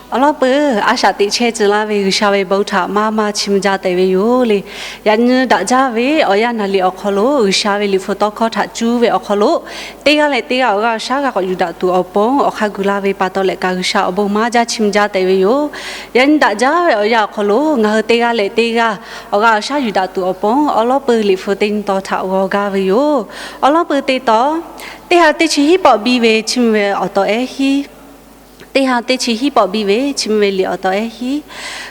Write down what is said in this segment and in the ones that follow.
Awˬ lawn peuˬ, a shaꞈ teꞈ chehˇ tcuh laˇ ve G'uiˬsha ve bon htaꞈ maˇ maˇ chiˇ mvuh jaˇ tehꞈ ve yoˬ le. Yaꞈ nyi daꞈ jaˇ ve awˬ yanˇ naˍ liꞈ awˬ hk'aw lo G'uiˬsha ve liꞈ hpu tawˇ hkawˇ htaꞈ cuˇ ve awˬ hk'aw lo, teˇ g'aˇ leh teˇ g'aˇ awˬ g'aˇ awˬ shaˉ g'a k'awꞈ yuˬ daꞈ tuˬ awˬ pon awˬ hk'aˇ gu laˇ ve pa taw leh kaꞈ G'uiˬsha awˬ bon maˇ jaˇ chiˇ mvuh jaˇ tehꞈ ve yoˬ. Yaꞈ nyi daꞈ jaˇ ve awˬ yanˇ awˬ hk'aw lo ngaˬ hui teˇ g'aˇ leh teˇ g'aˇ awˬ g'aˇ awˬ shaˉ yuˬ daꞈ tuˬ awˬ pon awˬ lawn peuˬ liꞈ hpu teˇ nyi taw htaꞈ g'aw gaˇ ve yoˬ. Awˬ lawn peuˬ teˇ taw, teˇ ha teˇ chi hiˉ pawˆ biˇ ve chiˇ mvuh ve awˬ taw ehˉ hiˉ. Teˇ ha teˇ chi hiˉ pawˆ biˇ ve chiˇ mvuh ve liꞈ awˬ taw ehˉ hiˉ.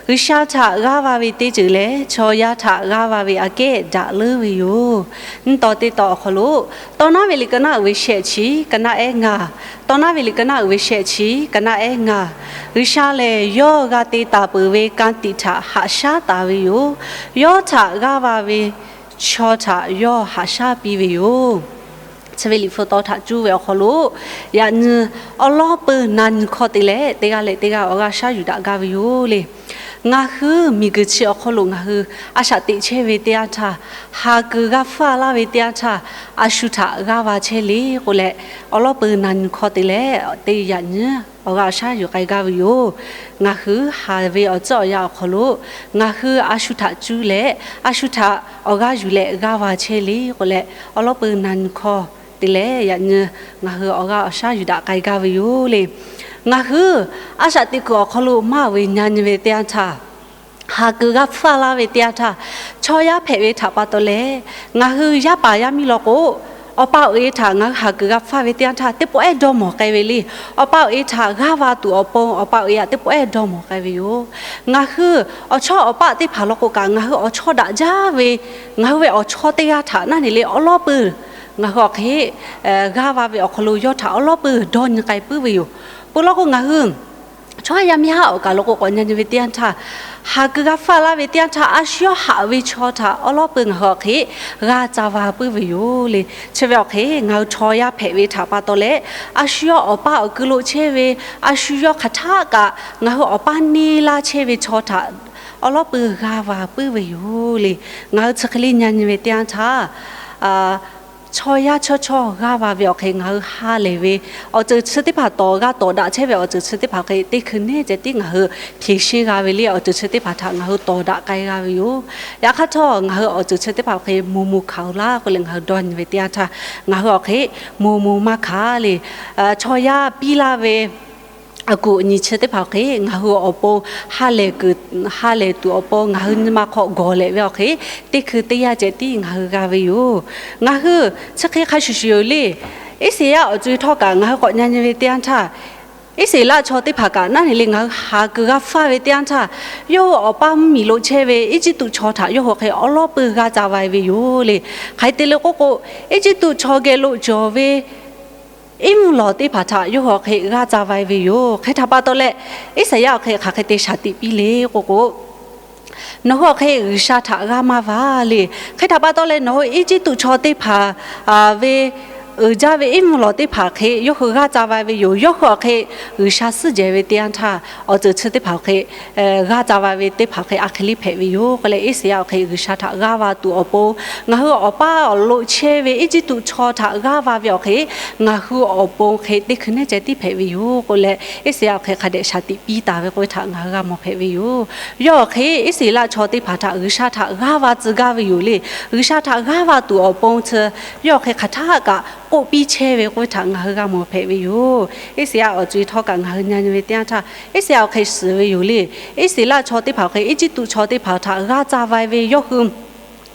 G'uiˬsha htaꞈ g'aˇ va ve teˇ ceuˬ lehˬ, chaw yaˇ htaꞈ g'aˇ va ve aꞈ kehˉ daꞈ leuˉ ve yoˬ. Nyiˇ taw teˇ taw awˬ hk'aw lo, Tawˇ naˉ ve liꞈ ka naˉ uiˍ ve shehˆ chi ka naˉ ehˉ ngaˬ, Tawˇ naˉ ve liꞈ ka naˉ uiˍ ve shehˆ chi ka naˉ ehˉ ngaˬ, G'uiˬsha lehˬ yawˇ g'a te taˍ peuˬ ve ka tiꞈ htaꞈ haꞈ shaˉ taˍ ve yoˬ. Yawˇ htaꞈ g'aˇ va ve chaw htaꞈ yawˇ haꞈ shaˉ piˇ ve yoˬ. Chi ve liꞈ hpu taw htaꞈ cuˇ ve awˬ hk'aw lo, yaꞈ nyi awˬ lawn peuˬ na nyi hkawˇ te leh teˇ g'aˇ leh teˇ g'aˇ awˬ g'aˇ shaˉ yuˬ daꞈ gaˇ ve yoˬ le. Ngaˬ hui miˬguiˬ chi awˬ hk'aw lo ngaˬ hui a shaꞈ teꞈ chehˇ ve teˇ yanˇ htaˇ, haˍ kuiˬ g'a hpfuhˇ laˇ ve teˇ yanˇ htaˇ, a shu htaꞈ g'aˇ va chehˇ le k'oˆ leh, awˬ lawn peuˬ na nyi hkawˇ te leh teˇ yaꞈ nyi awˬ g'aˇ awˬ shaˉ yuˬ k'ai gaˇ ve yoˬ. Ngaˬ hui haˍ ve awˬ tcuhˉ awˬ yanˇ awˬ hk'aw lo ngaˬ hui a shu htaꞈ cuˇ leh a shu htaꞈ awˬ g'aˇ yuˬ leh g'aˇ va chehˇ le k'oˆ leh, awˬ lawn peuˬ na nyi hkawˇ te leh yaꞈ nyi ngaˬ hui awˬ g'aˇ awˬ shaˉ yuˬ daꞈ k'ai gaˇ ve yoˬ le. Ngaˬ hui a shaꞈ teꞈ kuiˬ awˬ hk'aw lo maˇ ve nyi nyi ve teˇ yanˇ htaˇ, haˍ kuiˬ g'a hpfuhˇ laˇ ve teˇ yanˇ htaˇ, chaw yaˇ hpehꞈ ve htaꞈ pa taw leh, ngaˬ hui yaˇ paˍ yaˇ miˇ law k'o, awˬ pa awˬ e htaꞈ ngaˬ hui haˍ kuiˬ g'a hpfuhˇ ve teˇ yanˇ htaˇ teˇ pawˆ ehˉ dawˇ mawˬ k'ai ve le. Awˬ pa awˬ e htaꞈ g'aˇ va tuˬ awˬ pon awˬ pa awˬ e htaꞈ teˇ pawˆ ehˉ dawˇ mawˬ k'ai ve yoˬ. Ngaˬ hui awˬ chawˇ awˬ paˆ teˇ hpaˍ law k'o kaꞈ, ngaˬ hui awˬ chawˇ daꞈ jaˇ ve, ngaˬ hui ve awˬ chawˇ teˇ g'aˇ htaꞈ naˉ ne le awˬ lawn peuˬ ngaˬ hui awˬ hk'e g'aˇ va ve awˬ hk'aw lo yawˇ htaꞈ awˬ lawn peuˬ dawˇ nyi k'ai puiˉ ve yoˬ. Peuˬ law k'o, ngaˬ hui chaw yaˇ miˇ haˉ awˬ kaˬ lo k'o k'awꞈ nyi nyi ve teˇ yanˇ htaˇ, haˍ kuiˬ g'a hpfuhˇ laˇ ve teˇ yanˇ htaˇ, a shu yawˇ haꞈ ve chaw htaꞈ awˬ lawn peuˬ ngaˬ hui awˬ hk'e g'aˇ ca va puiˉ ve yoˬ le. Chi ve awˬ hk'e ngaˬ hui chaw yaˇ hpehꞈ ve htaꞈ pa taw leh, a shu yawˇ awˬ paˇ awˬ ku lo chehˇ ve, a shu yawˇ hk'aˬ htaˆ kaꞈ ngaˬ hui awˬ paˇ neˇ laˇ chehˇ ve chaw htaꞈ awˬ lawn peuˬ g'aˇ va puiˉ ve yoˬ le. Ngaˬ hui chi hk'e le nyi nyi ve teˇ yanˇ htaˇ, chaw yaˇ chawˇ chawˇ g'aˇ va ve awˬ hk'e ngaˬ hui ha lehˬ ve awˬ ceuˬ chi teˇ hpaˍ tawˍ g'a tawˍ daꞈ chehˇ ve awˬ ceuˬ chi teˇ hpaˍ hk'e teˇ hkui neˇ ceh tiˉ ngaˬ hui hteꞈ sheˉ g'a ve le. Awˬ ceuˬ chi teˇ hpaˍ htaꞈ ngaˬ hui tawˍ daꞈ k'ai g'a ve yoˬ. Yaꞈ hk'aˇ htawˇ, ngaˬ hui awˬ ceuˬ chi teˇ hpaˍ awˬ hk'e moˬ moˬ hkanˍ laˇ k'oˆ leh ngaˬ hui dawˇ nyi ve teˇ yanˇ htaˇ, ngaˬ hui awˬ hk'e moˬ moˬ maˇ hkanˍ le. Chaw yaˇ piˇ laˇ ve aˬ kuˬ nyi chi teˇ hpaˍ awˬ hk'e ngaˬ hui awˬ pon ha lehˬ kuiˬ, ha lehˬ tuˬ awˬ pon ngaˬ hui nyi ma hk'aw gawˬ lehꞈ ve awˬ hk'e teˇ hkui teˇ yanˇ ceh tiˉ ngaˬ hui g'a ve yoˬ. Ngaˬ hui chi hk'e hk'a shuˍ shuˍ yoˬ le. Iˉsaˍyaˆ awˬ co e htawˇ kaꞈ ngaˬ hui k'awꞈ nyi nyi ve teˇ yanˇ htaˇ, Iˉsaˍreˍlaˆ chaw teˇ hpaˍ kaꞈ naˉ ne le ngaˬ hui haˍ kuiˬ g'a hpfuhˇ ve teˇ yanˇ htaˇ, yawˇ hui awˬ paˇ mvuhˇmiˬ lo chehˇ ve Eˇjiˇtuꞈ chaw htaꞈ yawˇ hui awˬ hk'e awˬ lawn peuˬ g'aˇ ca va ve yoˬ le. Hk'aˬ hk'e te le k'oˆ k'o, Eˇjiˇtuꞈ chaw geh lo cawˬ ve iˉ mvuhˇ lawˬ teˇ hpaˍ htaꞈ yawˇ hui awˬ hk'e g'aˇ ca va ve yoˬ. Hk'e htaꞈ pa taw leh, Iˉsaˍyaˆ awˬ hk'e hk'aˬ hk'e te shaˍ tiꞈ piˇ le k'oˆ k'o, nawˬ hui awˬ hk'e G'uiˬsha htaꞈ g'aˇ maˇ va le. Hk'e htaꞈ pa taw leh, nawˬ hui Eˇjiˇtuꞈ chaw teˇ hpaˍ ve uiˍ jaˇ ve iˉ mvuhˇ lawˬ teˇ hpaˍ hk'e yawˇ hui g'aˇ ca va ve yoˬ. Yawˇ hui awˬ hk'e G'uiˬsha suhˉ jehˬ ve teˇ yanˇ htaˇ, awˬ ceuˬ chi teˇ hpaˍ awˬ hk'e g'aˇ ca va ve teˇ hpaˍ hk'e a hk'e le hpehꞈ ve yoˬ k'oˆ leh, Iˉsaˍyaˆ awˬ hk'e G'uiˬsha htaꞈ g'aˇ va tuˬ awˬ pon, ngaˬ hui awˬ paˇ awˬ lo chehˇ ve Eˇjiˇtuꞈ chaw htaꞈ g'aˇ va ve awˬ hk'e ngaˬ hui awˬ pon hk'e teˇ hkui neˇ ceh tiˉ hpehꞈ ve yoˬ k'oˆ leh, Iˉsaˍyaˆ awˬ hk'e hk'a dehꞈ shaˍ tiꞈ piˇ taˍ ve k'oˆ ve htaꞈ ngaˬ hui g'a mawˬ hpehꞈ ve yoˬ. Yawˇ awˬ hk'e Iˉsaˍreˍlaˆ chaw teˇ hpaˍ htaꞈ G'uiˬsha htaꞈ g'aˇ va tcuh gaˇ ve yoˬ le. G'uiˬsha htaꞈ g'aˇ va tuˬ awˬ pon chi yawˇ awˬ hk'e hk'aˬ htaˆ kaꞈ k'oˆ piˇ chehˇ ve k'oˆ ve htaꞈ ngaˬ hui g'a mawˬ hpehꞈ ve yoˬ. Iˉsaˍyaˆ awˬ co e htawˇ kaꞈ ngaˬ hui nyi nyi ve teˇ yanˇ htaˇ, Iˉsaˍyaˆ awˬ hk'e shiˍ ve yoˬ le. Iˉsaˍreˍlaˆ chaw teˇ hpaˍ awˬ hk'e Eˇjiˇtuꞈ chaw teˇ hpaˍ htaꞈ g'aˇ ca va ve yawˇ hui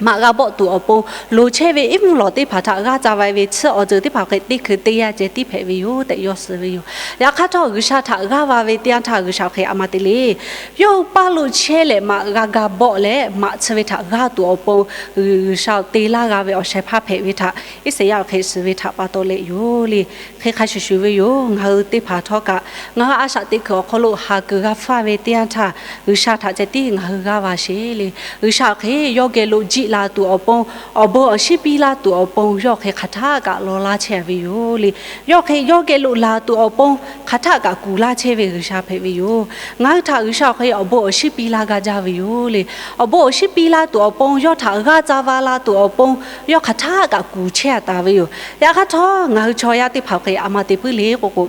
maꞈ g'a bawˆ tuˬ awˬ pon, loˍ chehˇ ve iˉ mvuhˇ lawˬ teˇ hpaˍ htaꞈ g'aˇ ca va ve chi awˬ ceuˬ teˇ hpaˍ hk'e teˇ hkui teˇ yanˇ ceh tiˉ hpehꞈ ve yoˬ tehꞈ yawˇ shiˍ ve yoˬ. Yaꞈ hk'aˇ htawˇ, G'uiˬsha htaꞈ g'aˇ va ve teˇ yanˇ htaˇ G'uiˬsha awˬ hk'e a ma te le. Yawˇ hui paˇ lo chehˇ leh maꞈ g'a ga bawˆ leh maꞈ chi ve htaꞈ g'aˇ tuˬ awˬ pon G'uiˬsha te laˇ g'a ve awˬ shehˍ hpaˇ hpehꞈ ve htaꞈ Iˉsaˍyaˆ awˬ hk'e shiˍ ve htaꞈ pa taw leh yoˬ le. Hk'e hk'a shuˍ shuˍ ve yoˬ. Ngaˬ hui teˇ hpaˍ htawˇ kaꞈ ngaˬ hui a shaꞈ teꞈ kuiˬ awˬ hk'aw lo haˍ kuiˬ g'a hpfuhˇ ve teˇ yanˇ htaˇ, G'uiˬsha htaꞈ ceh tiˉ ngaˬ hui g'aˇ va sheˍ le. G'uiˬsha awˬ hk'e yawˇ geh lo jiˆ la tuˬ awˬ pon, awˬ bon awˬ shinˉ piˇ laˇ tuˬ awˬ pon yawˇ awˬ hk'e hk'aˬ htaˆ kaꞈ law laˇ chehˇ a ve yoˬ le. Yawˇ awˬ hk'e yawˇ geh lo laˬ tuˬ awˬ pon hk'aˬ htaˆ kaꞈ kuˬ laˇ chehˇ ve G'uiˬsha hpehꞈ ve yoˬ. Ngaˬ hui htaꞈ G'uiˬsha awˬ hk'e awˬ bon awˬ shinˉ piˇ laˇ g'a jaˇ ve yoˬ le. Awˬ bon awˬ shinˉ piˇ laˇ tuˬ awˬ pon, yawˇ htaꞈ g'aˇ ca va la tuˬ awˬ pon, yawˇ hk'aˬ htaˆ kaꞈ kuˬ chehˇ a taˍ ve yoˬ. Yaꞈ hk'aˇ htawˇ, ngaˬ hui chaw yaˇ teˇ hpaˍ awˬ hk'e a ma te puiˉ le k'oˆ k'o,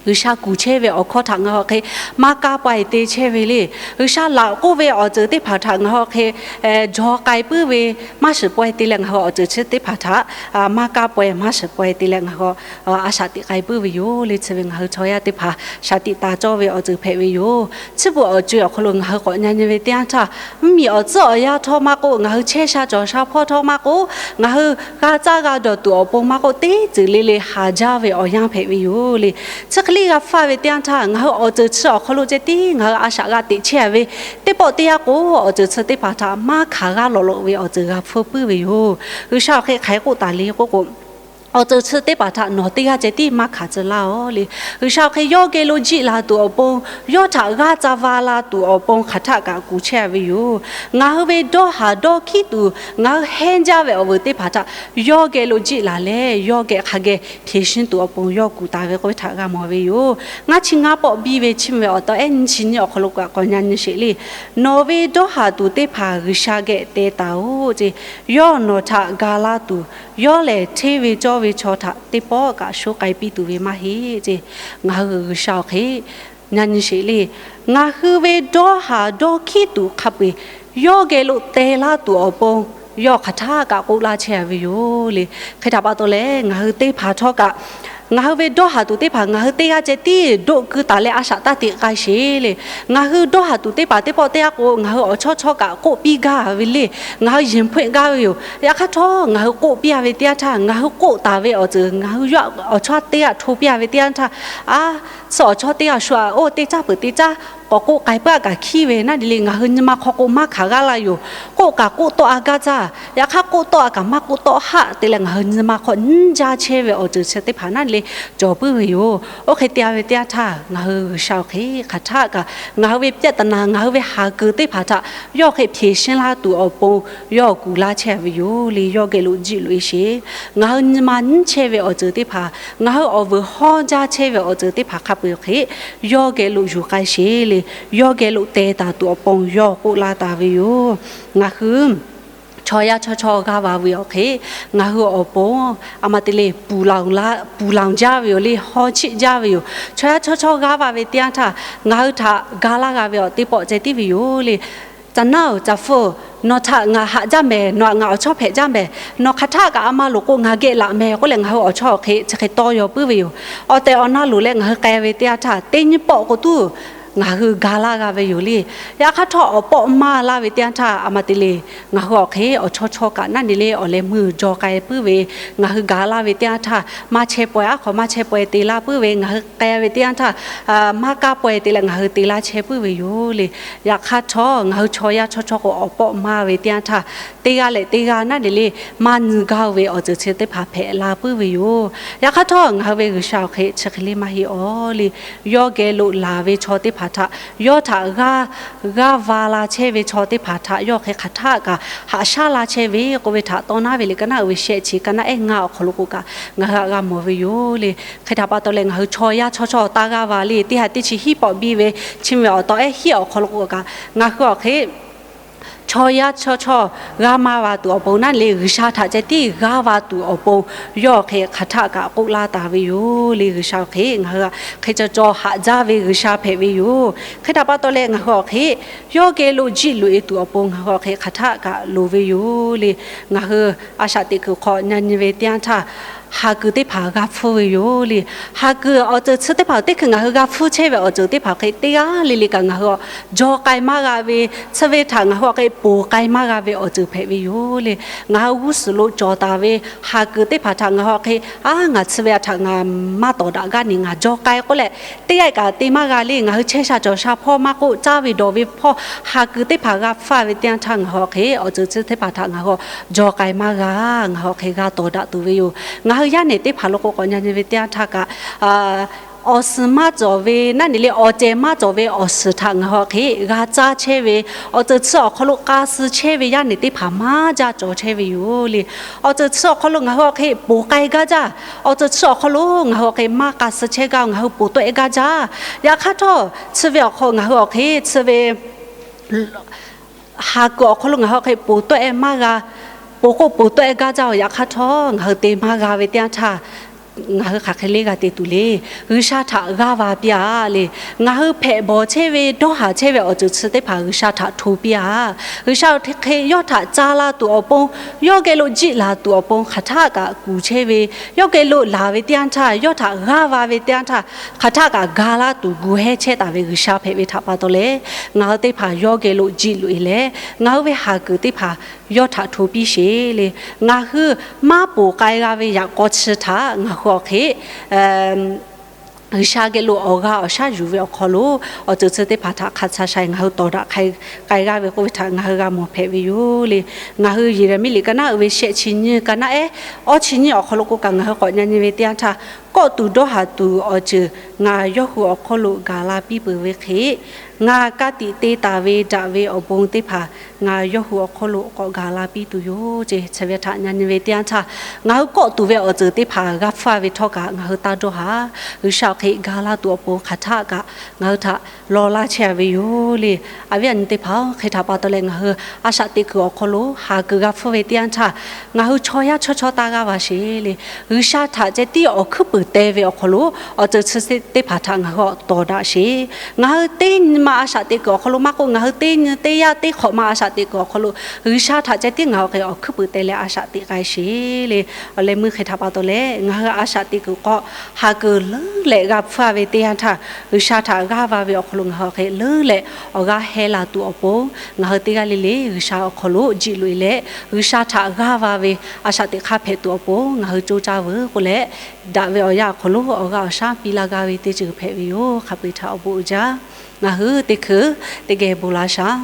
G'uiˬsha kuˬ chehˇ ve awˬ hkawˇ htaꞈ ngaˬ hui awˬ hk'e maˇ kaˇ pawehˇ te chehˇ ve le. G'uiˬsha laꞈ k'oˆ ve awˬ ceuˬ teˇ hpaˍ htaꞈ ngaˬ hui awˬ hk'e jawˬ k'ai puiˉ ve maˇ shiˍ pawehˇ te leh, ngaˬ hui awˬ ceuˬ chi teˇ hpaˍ htaꞈ maˇ kaˇ pawehˇ maˇ shiˍ pawehˇ te leh ngaˬ hui a shaꞈ teꞈ k'ai puiˉ ve yoˬ le. Chi ve ngaˬ hui chaw yaˇ teˇ hpaˍ shaˍ tiꞈ taˍ cawˇ ve awˬ ceuˬ hpehꞈ ve yoˬ. Chi beuꞈ awˬ co awˬ hk'aw lo ngaˬ hui k'awꞈ nyi nyi ve teˇ yanˇ htaˇ, mvuhˇmiˬ awˬ tcuhˉ awˬ yanˇ htawˇ maˇ k'oˆ, ngaˬ hui chehˇ sha cawˬ sha hpawˇ htawˇ maˇ k'oˆ, ngaˬ hui g'a caˇ g'a dawˬ tuˬ awˬ pon maˇ k'oˆ, teˇ ceuˬ le le haˍ jaˇ ve awˬ yanˇ hpehꞈ ve yoˬ le. Chi hk'e le g'a hpfuhˇ ve teˇ yanˇ htaˇ, ngaˬ hui awˬ ceuˬ chi awˬ hk'aw lo ceh tiˉ ngaˬ hui a shaꞈ g'a teꞈ chehˇ ve teˇ pawˆ teˇ yanˇ k'o, awˬ ceuˬ chi teˇ hpaˍ htaꞈ maˇ hkanˍ g'aˇ lawꞈ lawꞈ ve awˬ ceuˬ g'a hpfuhˇ puiˉ ve yoˬ. G'uiˬsha awˬ hk'e hk'aˬ hk'e k'oˆ taˍ le k'oˆ k'o, awˬ ceuˬ chi teˇ hpaˍ htaꞈ nawˬ teˇ g'aˇ ceh tiˉ maˇ hkanˍ tcuh laˇ-oˬ le. G'uiˬsha awˬ hk'e yawˇ geh lo jiˆ la tuˬ awˬ pon, yawˇ htaꞈ g'aˇ ca va la tuˬ awˬ pon hk'aˬ htaˆ kaꞈ kuˬ chehˇ ve yoˬ. Ngaˬ hui ve dawˇ haˍ dawˇ hkiˉ tuˬ ngaˬ hui hehnˇ jaˇ ve awˬ vuiˬ teˇ hpaˍ htaꞈ yawˇ geh lo jiˆ laˬ leh, yawˇ geh hk'a geh hpeˍ shiˉ tuˬ awˬ pon yawˇ kuˬ taˍ ve k'oˆ ve htaꞈ g'a mawˬ ve yoˬ. Ngaˇ chi ngaˇ pawˆ biˇ ve chiˇ mvuh ve awˬ taw ehˉ nyiˇ chi nyiˇ awˬ hk'aw lo kaꞈ k'awꞈ nyi nyi sheˍ le. Nawˬ ve dawˇ haˍ tuˬ teˇ hpaˍ G'uiˬsha geh te taˍ-oˬ ce. Yawˇ nawˬ htaꞈ ga laˇ tuˬ, yawˇ lehˬ hteˇ ve cawˇ ve chaw htaꞈ teˇ pawˆ kaꞈ shoˉ k'ai piˇ tuˬ ve maˇ heˆ ce. Ngaˬ hui G'uiˬsha awˬ hk'e nyi nyi sheˍ le. Ngaˬ hui ve dawˇ haˍ dawˇ hkiˉ tuˬ hk'a peu-eˬ yawˇ geh lo te laˇ tuˬ awˬ pon, yawˇ hk'aˬ htaˆ kaꞈ k'oˆ laˇ chehˇ ve yoˬ le. Hk'e htaꞈ pa taw leh, ngaˬ hui teˇ hpaˍ htawˇ kaꞈ ngaˬ hui ve dawˇ haˍ tuˬ teˇ hpaˍ ngaˬ hui teˇ g'aˇ ceh tiˉ doˆ keu taˍ leh a shaꞈ taˇ teꞈ k'ai sheˍ le. Ngaˬ hui dawˇ haˍ tuˬ teˇ hpaˍ teˇ pawˆ teˇ yanˇ k'o, ngaˬ hui awˬ chawˇ chawˇ kaꞈ k'oˆ piˇ gaˇ ve le. Ngaˬ hui yehˬ hpawehˇ gaˇ ve yoˬ. Yaꞈ hk'aˇ htawˇ, ngaˬ hui k'oˆ piˇ-a ve teˇ yanˇ htaˇ, ngaˬ hui k'oˆ taˍ ve awˬ ceuˬ ngaˬ hui yawˇ awˬ chawˇ teˇ g'aˇ hto piˇ-a ve teˇ yanˇ htaˇ, a, tsuhˇ awˬ chawˇ teˇ g'aˇ shu-a, oˇ teˇ caˉ peuˬ teˇ caˉ k'awꞈ k'oˆ k'ai puiˉ-a kaꞈ hkiˉ ve naˉ ne le, ngaˬ hui nyi ma hk'aw k'o maˇ hkanˍ g'aˇ laˇ yoˬ. K'oˆ kaꞈ k'oˆ tawˆ-a gaˇ jaˇ. Yaꞈ hk'aˇ k'oˆ tawˆ-a kaꞈ maˇ k'oˆ tawˆ haˆ te leh, ngaˬ hui nyi ma hk'aw nyiˉ jaˇ chehˇ ve awˬ ceuˬ chi teˇ hpaˍ naˉ ne le cawˬ puiˉ ve yoˬ. Oˇ hk'e te-a ve teˇ yanˇ htaˇ, ngaˬ hui G'uiˬsha awˬ hk'e hk'aˬ htaˆ kaꞈ ngaˬ hui ve ပြဿနာ, ngaˬ hui ve haˍ kuiˬ teˇ hpaˍ htaꞈ yawˇ hk'e hpeˍ shiˉ laˇ tuˬ awˬ pon yawˇ kuˬ laˇ chehˇ ve yoˬ le. Yawˇ geh lo jiˆ loꞈ-e sheˍ. Ngaˬ hui nyi ma nyiˉ chehˇ ve awˬ ceuˬ teˇ hpaˍ, ngaˬ hui awˬ vuiˬ hawˇ jaˇ chehˇ ve awˬ ceuˬ teˇ hpaˍ hk'a peu-eˬ hk'e, yawˇ geh lo yuˬ k'ai sheˍ le. Yawˇ geh lo te taˍ tuˬ awˬ pon yawˇ k'oˆ laˇ taˍ ve yoˬ. Ngaˬ hui chaw yaˇ chawˇ chawˇ g'aˇ va ve awˬ hk'e, ngaˬ hui awˬ pon a ma te le puˬ laˬ jaˇ ve yoˬ le, hawˇ chiˆ jaˇ ve yoˬ. Chaw yaˇ chawˇ chawˇ g'aˇ va ve teˇ yanˇ htaˇ, ngaˬ hui htaꞈ ga laˇ g'a ve awˬ teˇ pawˆ ceh tiˉ ve yoˬ le. Caˬ naˉ-oˬ, caˬ hpfuh, nawˬ htaꞈ ngaˬ haꞈ jaˇ mehˍ, nawˬ htaꞈ ngaˬ awˬ chawˇ hpehꞈ jaˇ mehˍ, nawˬ hk'aˬ htaˆ kaꞈ a ma loˍ k'o ngaˬ geh laꞈ mehˍ k'oˆ leh, ngaˬ hui awˬ chawˇ awˬ hk'e chi hk'e tawˇ yaw puiˉ ve yoˬ. Awˬ tehˬ awˬ na loˍ leh ngaˬ hui k'ai ve teˇ yanˇ htaˇ, teˇ nyiˇ pawˆ k'o tuˬ ngaˬ hui ga laˇ g'a ve yoˬ le. Yaꞈ hk'aˇ htawˇ, awˬ pawˆ maˇ laˇ ve teˇ yanˇ htaˇ, a ma te le, ngaˬ hui awˬ hk'e awˬ chawˇ chawˇ kaꞈ naˉ ne le awˬ leh meuˇ jaw k'ai puiˉ ve, ngaˬ hui ga laˇ ve teˇ yanˇ htaˇ, maˇ chehˇ pawehˇ, aˉ hk'aw maˇ chehˇ pawehˇ te laˇ puiˉ ve, ngaˬ hui k'ai ve teˇ yanˇ htaˇ, maˇ kaˇ pawehˇ te leh ngaˬ hui te laˇ chehˇ puiˉ ve yoˬ le. Yaꞈ hk'aˇ htawˇ, ngaˬ hui chaw yaˇ chawˇ chawˇ k'o awˬ pawˆ maˇ ve teˇ yanˇ htaˇ, teˇ g'aˇ leh teˇ g'aˇ naˉ ne le maˇ nyi gaˇ ve awˬ ceuˬ chi teˇ hpaˍ hpehꞈ la puiˉ ve yoˬ. Yaꞈ hk'aˇ htawˇ, ngaˬ hui ve G'uiˬsha awˬ hk'e chi hk'e le maˇ heˆ-aˬ le. Yawˇ geh lo laˬ ve chaw teˇ hpaˍ htaꞈ, yawˇ htaꞈ g'aˇ g'aˇ va la chehˇ ve chaw teˇ hpaˍ htaꞈ yawˇ hk'e hk'aˬ htaˆ kaꞈ haꞈ shaˉ la chehˇ ve k'oˆ ve htaꞈ tawˇ naˉ ve le, ka naˉ uiˍ ve shehˆ chi ka naˉ ehˉ ngaˇ awˬ hk'aw lo k'o kaꞈ ngaˬ hui htaꞈ g'a mawˬ ve yoˬ le. Hk'e htaꞈ pa taw leh, ngaˬ hui chaw yaˇ chawˇ chawˇ taˇ g'aˇ va le, teˇ ha teˇ chi hiˉ pawˆ biˇ ve chi mvuh ve awˬ taw ehˉ hiˉ awˬ hk'aw lo k'o kaꞈ, ngaˬ hui awˬ hk'e chaw yaˇ chawˇ chawˇ g'aˇ maˇ va tuˬ awˬ pon naˉ ne le, G'uiˬsha htaꞈ ceh tiˉ g'aˇ va tuˬ awˬ pon yawˇ awˬ hk'e hk'aˬ htaˆ kaꞈ k'oˆ laˇ taˍ ve yoˬ le. G'uiˬsha awˬ hk'e ngaˬ hui hk'e caw caw haꞈ jaˇ ve G'uiˬsha hpehꞈ ve yoˬ. Hk'e htaꞈ pa taw leh, ngaˬ hui awˬ hk'e yawˇ geh lo jiˆ loꞈ-e tuˬ awˬ pon ngaˬ hui awˬ hk'e hk'aˬ htaˆ kaꞈ loˍ ve yoˬ le. Ngaˬ hui a shaꞈ teꞈ kuiˬ hk'aw nyi nyi ve teˇ yanˇ htaˇ, haˍ kuiˬ teˇ hpaˍ g'a hpfuhˇ ve yoˬ le. Haˍ kuiˬ awˬ ceuˬ chi teˇ hpaˍ teˇ hkui ngaˬ hui g'a hpfuhˇ chehˇ ve awˬ ceuˬ teˇ hpaˍ hk'e teˇ g'aˇ le le kaꞈ ngaˬ hui jaw k'ai maˇ g'a ve, chi ve htaꞈ ngaˬ hui awˬ hk'e poˬ k'ai maˇ g'a ve awˬ ceuˬ hpehꞈ ve yoˬ le. Ngaˬ hui g'uˇ suhˍ lo cawˬ taˍ ve haˍ kuiˬ teˇ hpaˍ htaꞈ ngaˬ hui awˬ hk'e, a, ngaˬ chi ve a htaꞈ ngaˬ maˇ tawˍ daꞈ gaˇ ne, ngaˬ jaw k'ai k'oˆ leh, teˇ g'aˇ kaꞈ te maˇ g'a le. Ngaˬ hui chehˇ sha cawˬ sha hpawˇ maˇ k'oˆ, caˇ ve dawˬ ve hpawˇ haˍ kuiˬ teˇ hpaˍ g'a hpfuhˇ ve teˇ yanˇ htaˇ, ngaˬ hui awˬ hk'e awˬ ceuˬ chi teˇ hpaˍ htaꞈ ngaˬ hui jaw k'ai maˇ g'a. Ngaˬ hui awˬ hk'e g'a tawˍ daꞈ tuˬ ve yoˬ. Ngaˬ hui yaˇ nehˬ teˇ hpaˍ lo k'o k'awꞈ nyi nyi ve teˇ yanˇ htaˇ kaꞈ, awˬ suhˍ maˇ cawˬ ve naˉ ne le, awˬ cehˬ maˇ cawˬ ve awˬ suhˍ htaꞈ ngaˬ hui awˬ hk'e g'a caˇ chehˇ ve, awˬ ceuˬ chi awˬ hk'aw lo k'a suh chehˇ ve yaˇ nehˬ teˇ hpaˍ maˇ jaˇ cawˬ chehˇ ve yoˬ le. Awˬ ceuˬ chi awˬ hk'aw lo ngaˬ hui awˬ hk'e poˬ k'ai gaˇ jaˇ. Awˬ ceuˬ chi awˬ hk'aw lo ngaˬ hui awˬ hk'e maˇ k'a suh chehˇ gaˇ, ngaˬ hui poˬ tawˆ-e gaˇ jaˇ. Yaꞈ hk'aˇ htawˇ, chi ve awˬ hk'aw ngaˬ hui awˬ hk'e chi ve haˍ kuiˬ awˬ hk'aw lo ngaˬ hui awˬ hk'e poˬ tawˆ-e maˇ g'a, poˬ k'oˆ poˬ tawˆ-e gaˇ jaˇ-oˬ. Yaꞈ hk'aˇ htawˇ, ngaˬ hui te maˇ g'a ve teˇ yanˇ htaˇ, Ngaˬ hui hk'aˬ hk'e le g'a te tuˬ le. G'uiˬsha htaꞈ g'aˇ va piˇ-a le. Ngaˬ hui hpehꞈ bawˬ chehˇ ve, dawˇ haˍ chehˇ ve awˬ ceuˬ chi teˇ hpaˍ G'uiˬsha htaꞈ hto piˇ-a. G'uiˬsha awˬ hk'e yawˇ htaꞈ ca la tuˬ awˬ pon, yawˇ geh lo jiˆ laˬ tuˬ awˬ pon hk'aˬ htaˆ kaꞈ kuˬ chehˇ ve, yawˇ geh lo laˬ ve teˇ yanˇ htaˇ, yawˇ htaꞈ g'aˇ va ve teˇ yanˇ htaˇ, hk'aˬ htaˆ kaꞈ ga laˇ tuˬ gu hehˇ chehˇ taˍ ve G'uiˬsha hpehꞈ ve htaꞈ pa taw leh, ngaˬ hui teˇ hpaˍ yawˇ geh lo jiˆ loꞈ-e leh, ngaˬ hui ve haˍ kuiˬ teˇ hpaˍ yawˇ htaꞈ hto piˇ sheˍ le. Ngaˬ hui maˇ poˬ k'ai g'a ve yaꞈ k'aw chi htaꞈ ngaˬ hui awˬ hk'e G'uiˬsha geh lo awˬ g'a awˬ shaˉ yuˬ ve awˬ hk'aw lo, awˬ ceuˬ chi teˇ hpaˍ htaꞈ hk'a sha sha-e ngaˬ hui tawˍ daꞈ k'ai g'a ve k'oˆ ve htaꞈ ngaˬ hui g'a mawˬ hpehꞈ ve yoˬ le. Ngaˬ hui Yeˍraˍmiˆ liꞈ ka naˉ uiˍ ve shehˆ chi nyiˇ, ka naˉ ehˉ awˇ chi nyiˇ awˬ hk'aw lo k'o kaꞈ ngaˬ hui k'awꞈ nyi nyi ve teˇ yanˇ htaˇ, kawˆ tuˬ dawˇ haˍ tuˬ awˬ ceuˬ ngaˬ yawˇ hui awˬ hk'oˆ lo gaˬ la piˇ peuˬ ve hk'e, ngaˬ ka tiꞈ te taˍ ve daꞈ ve awˬ bon teˇ hpaˍ ngaˬ yawˇ hui awˬ hk'oˆ lo k'awꞈ gaˬ la piˇ tuˬ yoˬ ce. Chi ve htaꞈ nyi nyi ve teˇ yanˇ htaˇ, ngaˬ hui kawˆ tuˬ ve awˬ ceuˬ teˇ hpaˍ g'a hpfuhˇ-a ve htawˇ kaꞈ, ngaˬ hui taˇ dawˇ haˍ. G'uiˬsha awˬ hk'e ga laˇ tuˬ awˬ pon hk'aˬ htaˆ kaꞈ ngaˬ hui htaꞈ law laˇ chehˇ-a ve yoˬ le. Awˬ viˉ awˬ nyi teˇ hpaˍ-oˬ, hk'e htaꞈ pa taw leh ngaˬ hui a shaꞈ teꞈ kuiˬ awˬ hk'aw lo haˍ kuiˬ g'a hpfuhˇ ve teˇ yanˇ htaˇ, ngaˬ hui chaw yaˇ chawˇ chawˇ taˇ g'aˇ va sheˍ le. G'uiˬsha htaꞈ ceh tiˉ awˬ hkuiˉ puiˍ teh ve awˬ hk'aw lo, awˬ ceuˬ chi teˇ hpaˍ htaꞈ ngaˬ hui tawˍ daꞈ sheˍ. Ngaˬ hui teˇ nyi ma a shaꞈ teꞈ kuiˬ awˬ hk'aw lo maˇ k'oˆ, ngaˬ hui teˇ nyi teˇ yanˇ teˇ hk'awꞈ ma a shaꞈ teꞈ kuiˬ awˬ hk'aw lo, G'uiˬsha htaꞈ ceh tiˉ ngaˬ hui hk'e awˬ hkuiˉ puiˍ teh leh a shaꞈ teꞈ k'ai sheˍ le. Awˬ leh meuˇ hk'e htaꞈ pa taw leh, ngaˬ hui a shaꞈ teꞈ kuiˬ k'awꞈ haˍ kuiˬ leuˉ leh g'a hpfuhˇ-a ve teˇ yanˇ htaˇ, G'uiˬsha htaꞈ g'aˇ va ve awˬ hk'aw lo ngaˬ hui hk'e leuˉ leh awˬ g'aˇ heh la tuˬ awˬ pon, ngaˬ hui teˇ g'aˇ le le G'uiˬsha awˬ hk'aw lo jiˆ loꞈ-e leh, G'uiˬsha htaꞈ g'aˇ va ve a shaꞈ teꞈ hk'aˇ hpehꞈ tuˬ awˬ pon ngaˬ hui coˇ caˇ veuˬ k'oˆ leh, daꞈ ve awˬ yanˇ awˬ hk'aw lo awˬ g'aˇ awˬ shaˉ piˇ laˇ gaˇ ve teˇ ceuˬ hpehꞈ ve yoˬ. Hk'a peu-eˬ htaꞈ awˬ bon uiˍ jaˇ. Ngaˬ hui teˇ hkui teˇ geh bon laˇ shaˍ.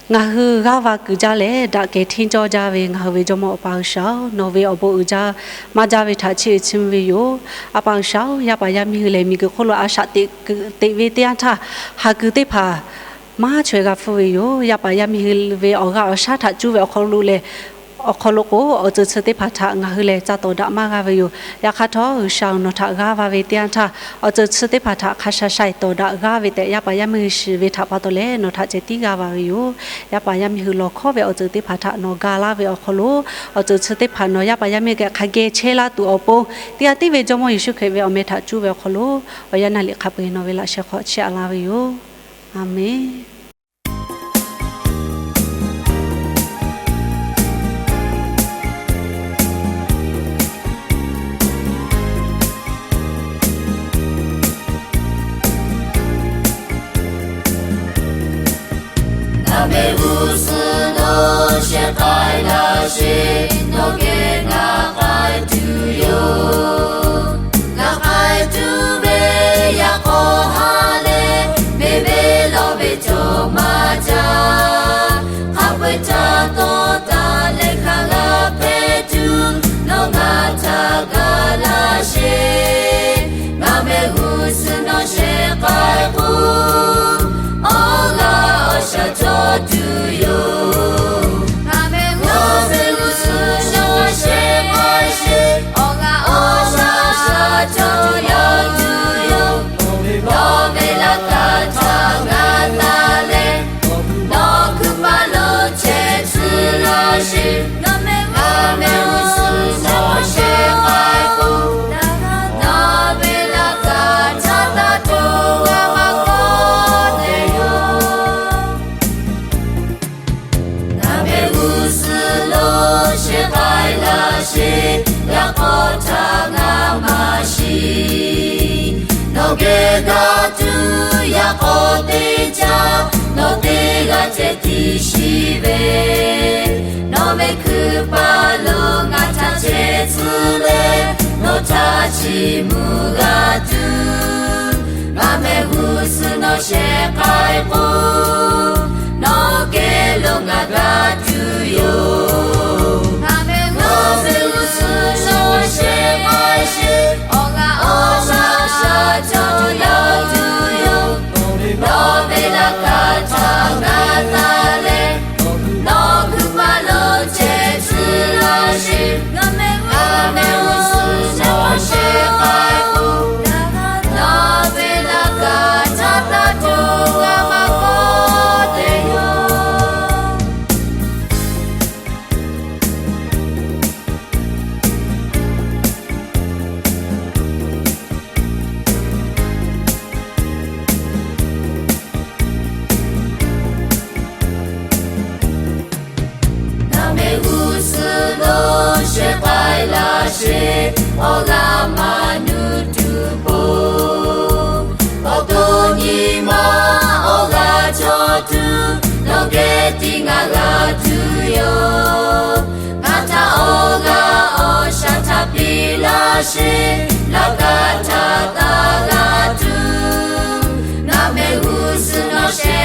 Ngaˬ hui g'aˇ va kuiˬ jaˇ leh daꞈ kehˬ hteˇ cawˇ jaˇ ve ngaˬ hui ve Jawˇmawˇ Awˬ pa G'uiˬsha-oˬ, nawˬ ve awˬ bon uiˍ jaˇ maˇ jaˇ ve htaꞈ chiˇ uiˍ chiˇ mvuh ve yoˬ. A pa G'uiˬsha-oˬ, yaˇ paˍ yaˇ miˇ hui lehˬ miˬguiˬ hk'oˆ lo a shaꞈ teꞈ kuiˬ teꞈ ve teˇ yanˇ htaˇ, haˍ kuiˬ teˇ hpaˍ maˇ chaweh g'a hpfuhˇ ve yoˬ. Yaˇ paˍ yaˇ miˇ hui ve awˬ g'aˇ awˬ shaˉ htaꞈ cuˇ ve awˬ hk'aw lo lehˬ, awˬ hk'aw lo k'o, awˬ ceuˬ chi teˇ hpaˍ htaꞈ ngaˬ hui lehˬ ca tawˍ daꞈ maˇ g'a ve yoˬ. Yaꞈ hk'aˇ htawˇ, G'uiˬsha-oˬ, nawˬ htaꞈ g'aˇ va ve teˇ yanˇ htaˇ, awˬ ceuˬ chi teˇ hpaˍ htaꞈ hk'a sha sha-e tawˍ daꞈ g'aˇ ve tehꞈ yaˇ paˍ yaˇ miˇ hui shiˍ ve htaꞈ pa taw leh nawˬ htaꞈ ceh tiˉ g'aˇ va ve yoˬ. Yaˇ paˍ yaˇ miˇ hui lawˬ hkawˉ ve awˬ ceuˬ teˇ hpaˍ htaꞈ nawˬ ga laˇ ve awˬ hk'aw lo, awˬ ceuˬ chi teˇ hpaˍ nawˬ yaˇ paˍ yaˇ miˇ hui geh hk'a geh chehˇ laˇ tuˬ awˬ pon, teˇ g'aˇ tiˉ ve Jawˇmawˇ Yeˍsuˆ Hkriꞈ ve awˬ meh htaꞈ cuˇ ve awˬ hk'aw lo, awˬ yanˇ naˆ liꞈ hk'a peu-eˬ nawˬ ve laꞈ sheh hk'aw chiˇ aꞈ laˇ ve yoˬ. Aˍmenˍ. Ngaˬ meh g'uˇ suhˍ nawˬ sheh k'ai laˇ sheˍ, nawˬ geh ngaˬ k'ai tuˬ yoˬ. Ngaˬ k'ai tuˬ ve yaꞈ k'aw ha leh, meh ve lawˬ ve cawˬ maˇ jaˇ. Hk'a peu-eˬ htaꞈ tawˍ taˍ leh hk'a g'a hpehꞈ tuˬ, nawˬ ngaˬ htaꞈ ga laˇ sheˍ. Ngaˬ meh g'uˇ suhˍ nawˬ sheh k'ai k'o, awˬ g'aˇ awˬ shaˉ cawˬ tuˬ yoˬ. Ngaˬ meh g'uˇ suhˍ nawˬ sheh k'ai sheˍ, awˬ g'aˇ awˬ shaˉ cawˬ tuˬ yoˬ. Nawˬ ve laꞈ ka htaꞈ g'a taˍ leh, nawˬ hkui paˍ lo chehˇ tcuh laˇ sheˍ. Ngaˬ meh g'uˇ suhˍ nawˬ sheh k'ai k'o, nawˬ ve laꞈ ka htaꞈ taˇ tuˬ g'a maˇ kawˆ te yoˬ. Ngaˬ meh g'uˇ suhˍ lo sheh k'ai laˇ sheˍ, yaꞈ k'aw htaꞈ ngaˬ maˇ shiˍ. Nawˬ geh g'a tuˬ yaꞈ k'aw teˇ caˇ, nawˬ teˇ g'aˇ ceh tiꞈ shiˍ ve, nawˬ ve hkui paˍ lo ngaˬ htaꞈ chehˇ tcuh leh, nawˬ htaꞈ chiˇ mvuh g'a tuˬ, ngaˬ meh g'uˇ suhˍ nawˬ sheh k'ai k'o, nawˬ geh lo ngaˬ g'a tuˬ yoˬ. Ngaˬ meh g'uˇ suhˍ nawˬ sheh k'ai sheˍ, awˬ g'aˇ awˬ shaˉ cawˬ tuˬ yoˬ. Nawˬ ve laꞈ ka htaꞈ g'a taˍ leh, nawˬ hkui paˍ lo chehˇ tcuh laˇ sheˍ. Ngaˬ meh g'uˇ suhˍ nawˬ sheh k'ai k'o, nawˬ ve laꞈ ka htaꞈ taˇ tuˬ g'a maˇ kawˆ te yoˬ. awˬ g'aˇ maˇ nuˇ tuˬ po. Awˬ to nyi ma awˬ g'aˇ cawˬ tuˬ, nawˬ geh tiˉ ngaˬ g'a tuˬ yoˬ. Ngaˬ htaꞈ awˬ g'aˇ awˬ shaˍ htaꞈ piˇ laˇ sheˍ. Laꞈ ka htaꞈ taˍ g'a tuˬ, ngaˬ mehˆ g'uˇ suhˍ nawˬ sheh